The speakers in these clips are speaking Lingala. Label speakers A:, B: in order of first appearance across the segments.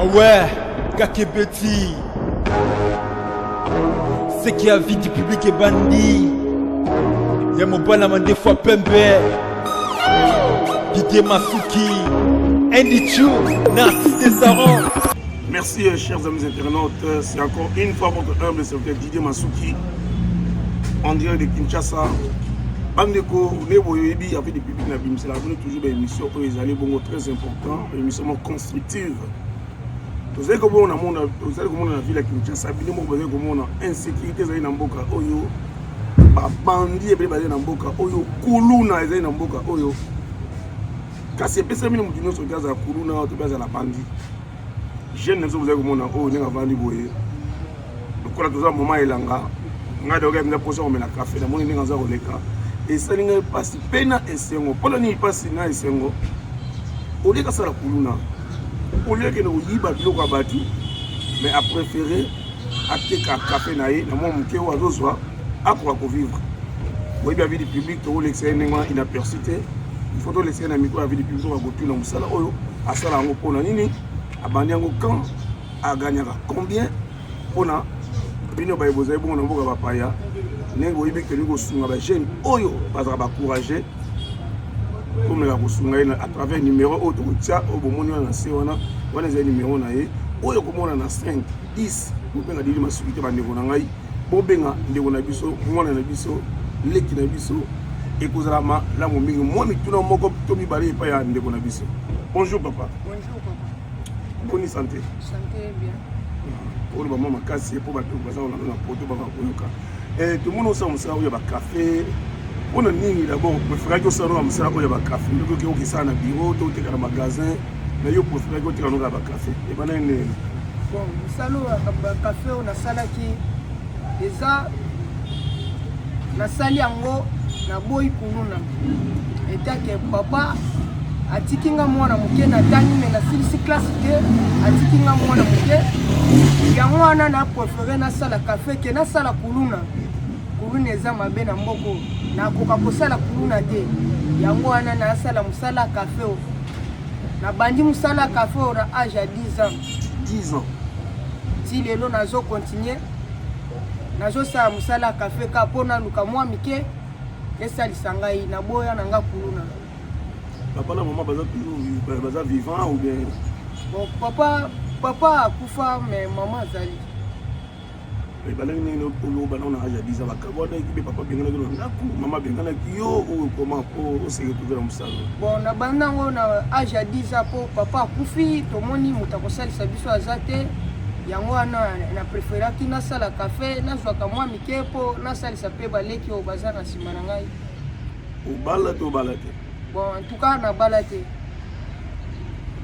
A: Ah ouais, Kakebeti. Ce qui a vie du public est bandit. Ya mobala mandefu ya pembe. Didier Masuki. Andy Chu, Narcisse Desaron.
B: Merci chers amis internautes, c'est encore une fois votre humble serviteur Didier Masuki en direct de Kinshasa. Bandeko nde boyebi avec du public na bimisela bino toujours ba émission oyo ezali bongo très important, émission moko constructive. Tozali komona mona tozali komona na ville ya Kinshasa bino moko bozali komona insécurité ezali na mboka oyo babandi ebele bazali na mboka oyo kuluna ezali na mboka oyo kasi epesami na moto nyonso te azala kuluna to mpe azala bandi. Jeune na biso bozali komona oyo ndenge avandi boye lokola toza moma elanga ngai nayoki mpenza mposa komela kafe namoni ndenge aza koleka esali ngai mpasi mpe na esengo mpo na nini mpasi na esengo olieka asala kuluna olie akende koyiba biloko ya bato mais apréféré ateka kafe na ye na mwa moke oyo azozwa akoka kovivre. Boyebi ya vie du public tokolekisa ye ndenge wana inaperçu te, il faut tolekisa ye na micro ya vie du public tokoka kotuna mosala oyo asala yango mpo na nini, abandi yango quand, agagnaka combien mpona bino baye bozali bongo na mboka bapaya ndenge boyebi tolingi kosunga bajeune oyo bazalaka bacourage tomeka kosunga ye à travers numero oyo tokotia oyo bomoni wana na se wana wana ezali numero na ye oyo komona na 5 10 bobenga Didi Masuki te bandeko na ngai bobenga ndeko na biso mwana na biso leki na biso ekozala malamu mingi mwa mituna moko to mibale epai ya ndeko na biso. Bonjour papa.
C: Bonjour papa.
B: Boni santé?
C: Santé bien.
B: Oloba mwa makasi mpo bato baza kolanda na poto baka koyoka. Eh, tomoni osala mosala oyo ya bakafe mpona nini d'abord préféraki osala noka mosala oyo ya bakafe ndoki oke okesala na bureau to oteka na magasin na yo préféraki oteka noka ya bakafe ebandaki ndenge?
C: Bon, mosala oyo ya bakafe oyo nasalaki eza nasali yango naboyi kuluna etake papa atiki nga mwana moke natangi me nasilisi klase te atiki nga mwana moke yango wana na prefere nasala kafe ke nasala kuluna kuluna eza mabe na mboko nakoka kosala kuluna te yango wana nasala mosala kafe oyo nabandi mosala kafe oyo na age ya 10 ans
B: 10 ans
C: ti lelo nazo continuer nazosala mosala ya kafe ka mpo naluka mwa mike esalisa ngai naboya na nga kuluna.
B: Papa na mama baza toujours baza vivant ou bien?
C: Bon, papa papa akufa mais mama azali.
B: Ebandaki ndenge oloba nao na age ya 10 ans bakabwanaki mpe papa abenganaki na ndako mama abenganaki yo oyo koma mpo ose retrouve na mosala?
C: Bon, nabanda yango na age ya 10 ans mpo papa akufi, tomoni moto akosalisa biso aza te, yango wana na preferaki nasala kafe nazwaka mwa mike mpo nasalisa mpe baleki oyo baza na nsima na ngai.
B: Obala te obala te?
C: Bon, en tout cas nabala te.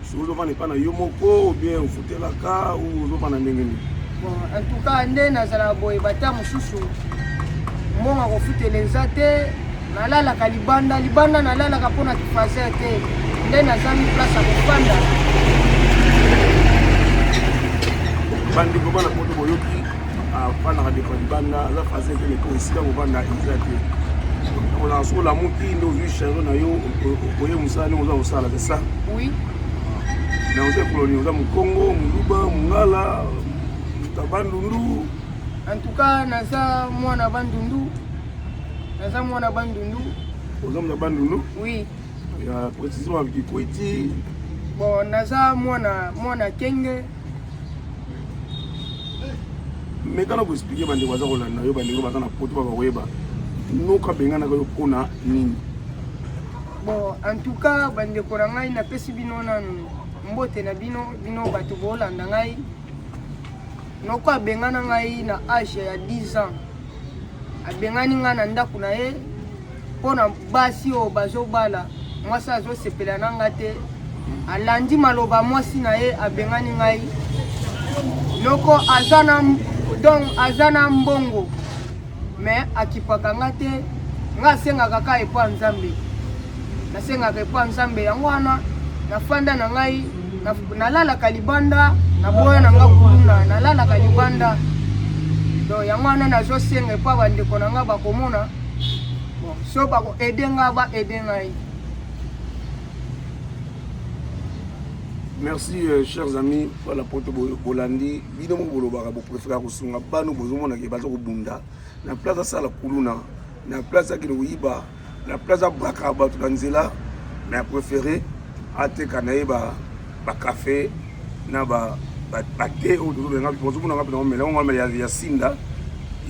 B: Soki ozofanda epai na yo moko ou bien ofutelaka ou ozofanda ndenge nini?
C: Bon, en tout cas nde nazalaka boye, bata mosusu mbongo ya kofutela eza te, nalalaka libanda libanda, nalalaka mpo na kifaser te, nde nazangi place ya kofanda.
B: Bandeko bana poto boyoki afandaka ndeko ya libanda aza faser te, mpo esika kovanda eza te. Kozala soki olamuki nde ozwi charge na yo oye mosala ndenge oza kosala, c'est ça?
C: Oui.
B: Na oza ekolo nini? Oza mokongo, moluba, mongala, moto ya Bandundu?
C: En tout cas naza mwana Bandundu, naza mwana Bandundu.
B: Oza moto ya Bandundu?
C: Oui.
B: Ya précisément Kikwiti?
C: Bon, naza mwana mwana Kenge.
B: Mekana koexplike bandeko baza kolanda yo, bandeko baza na poto baka koyeba noka abenganaka yo mpona nini.
C: Bon, en tout cas bandeko na ngai, napesi bino nanu mbote na bino, bino bato bolanda ngai. Noko abengana ngai na age ya 10 ans, abengani ngai na ndako na ye mpo na basi oyo bazobala, mwasi azosepela na ngai te, alandi maloba mwasi na ye, abengani ngai. Noko aza na donc aza na mbongo mais akipaka nga te, nga asengaka kaka epa Nzambe, nasengaka epa Nzambe. Yango wana nafanda na ngai, nalalaka libanda, naboya na nga kuluna, nalalaka libanda. Donc yango wana nazosenga epa bandeko na nga bakomona, bon, so bako aide nga, ba aide ngai.
B: Merci, chers amis. Voilà, poto bolandi bino moko bolobaka, bopréféra kosunga bano bozomonaka baza kobunda na place asala kuluna, na place akende koyiba, na place abrakaka bato na nzela, mais apréféré ateka na ye bacafé na bathé oyo tozobenga, bozomonanga mpe naomela ngo ya sinda.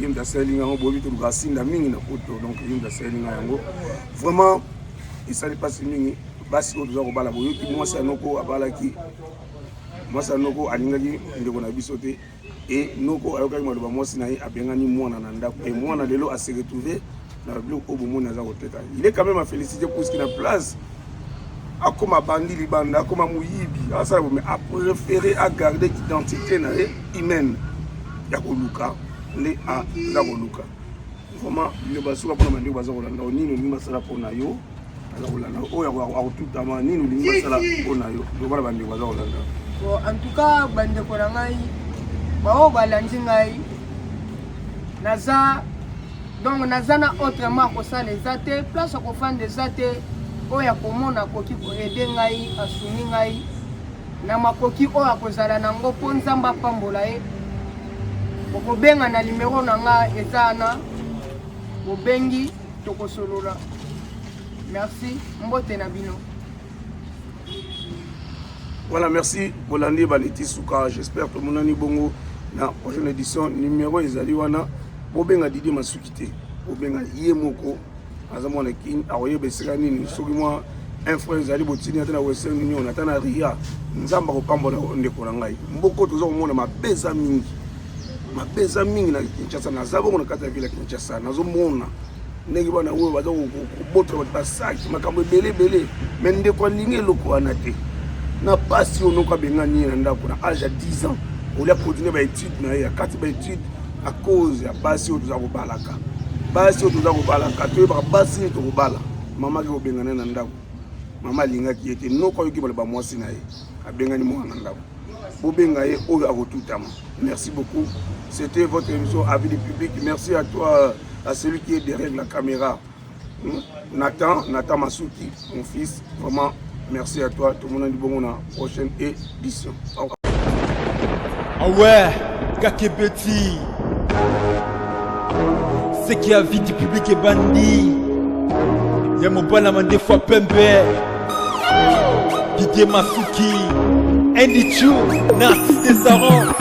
B: Ye moto asalinga yango, boyebi toluka sinda mingi na poto. Donc ye moto asalinga yango. Vraiment esali mpasi mingi, basi oyo toza kobala. Boyoki mwasi ya noko abalaki, mwasi ya noko alingaki ndeko na biso te. E noko ayokaki maloba mwasi na ye, abengani mwana na ndako. E mwana lelo ase retrouve na biloko oyo bomoni aza koteka. Il est quand même à féliciter, puisque na place akoma bandi libanda, akoma moyibi, asala bome, apréféré agarde identité na ye humaine ya koluka nde aza koluka. Vraiment liloba suka mpona bandeko baza kolanda, nini olingi basala mpona yo? Aza kolanda oyo akotutama, nini olingi basala mpona yo? Loba na bandeko baza kolanda.
C: Bon, en tout cas, bandeko na ngai baoyo balandi ngai, naza donc naza na autrement kosala eza te, place ya kofanda eza te. Oyo akomona akoki koaider ngai, asungi ngai na makoki oyo akozala nango, mpo Nzambe apambola ye. Bokobenga na nimero na nga eza wana, bobengi, tokosolola. Merci, mbote na bino.
B: Voilà, merci. Bolandi baleti suka. J'espère tomonani bongo na prochaine édition. Numéro ezali wana, bobenga Didi Masuki te, bobenga ye moko, aza mwana Kini, akoyeba esika nini. Soki mwa un frère ezali, botini ata na Western Union, ata na Ria. Nzambe akopambola ndeko na ngai. Mboko toza komona mabe eza mingi, mabe eza mingi na Kinshasa. Naza bongo na kati ya ville ya Kinshasa, nazomona ndenge bana oyo baza kobotola bato basaki, makambo ebele ebele. Mais ndeko alingi eloko wana te. Na pasi oyo noko abengani ye na ndako na age ya 10 ans, olia continue baétude na ye, akati baétude à cause ya basi oyo toza kobalaka. Basi oyo toza kobalaka, toyebaka basi nini tokobala. Mama ake kobengana na ndako, mama alingaki ye te. Noko ayoki baloba mwasi na ye abengani mwana na ndako. Bobenga ye oyo akotutama. Merci beaucoup, c'était votre émission Avis du public. Merci à toi, à celui qui est derrière la caméra, Nathan, Nathan Masuki, mon fils. Vraiment merci à toi. Tout le monde, bon, na prochaine édition.
A: Ah ouais, Kakebeti. Ce qui avis du public ebandi ya mobala mandefu pembe, Didier Masuki, Andy Chu na Cité Saron.